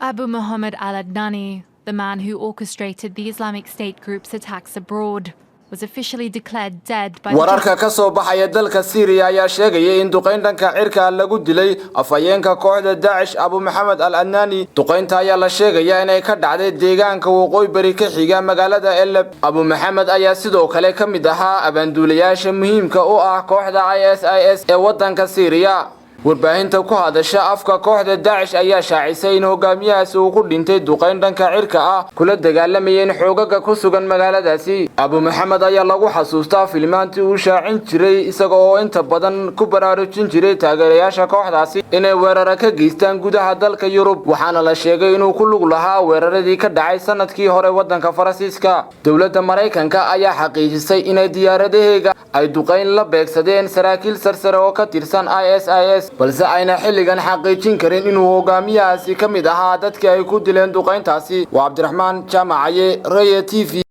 Abu Muhammad al Adnani, the man who orchestrated the Islamic State group's attacks abroad, was officially declared dead by the Wararka ka soo baxaya dalka Siiriya ayaa sheegaya in duqayn dhanka cirka lagu dilay afhayeenka kooxda Daacish, Abu Maxamed al Adnaani. Duqaynta ayaa la sheegaya inay ka dhacday deegaanka waqooyi bari ka xiga magaalada Alep. Abu Maxamed ayaa sidoo kale ka mid ahaa abaanduulayaasha muhiimka u ah kooxda ISIS ee wadanka Siiriya. Warbaahinta ku hadasha afka kooxda Daacish ayaa shaacisay in hogaamiyahaasi uu ku dhintay duqayn dhanka cirka ah kula dagaalamayeen xoogaga ku sugan magaaladaasi. Abu Maxamed ayaa lagu xasuustaa filmaantii uu shaacin jiray, isaga oo inta badan ku baraarujin jiray taageerayaasha kooxdaasi inay weerara ka geystaan gudaha dalka Yurub, waxaana la sheegay inuu ku lug lahaa weeraradii ka dhacay sanadkii hore wadanka Faransiiska. Dowladda Maraykanka ayaa xaqiijisay inay diyaaradaheega ay duqayn la beegsadeen saraakiil sarsare oo ka tirsan ISIS, balse ayna xilligan xaqiijin karin inuu hogaamiyahaasi ka mid ahaa dadkii ay ku dileen duqayntaasi. Waa Cabdiraxmaan Jaamacaye, Raya TV.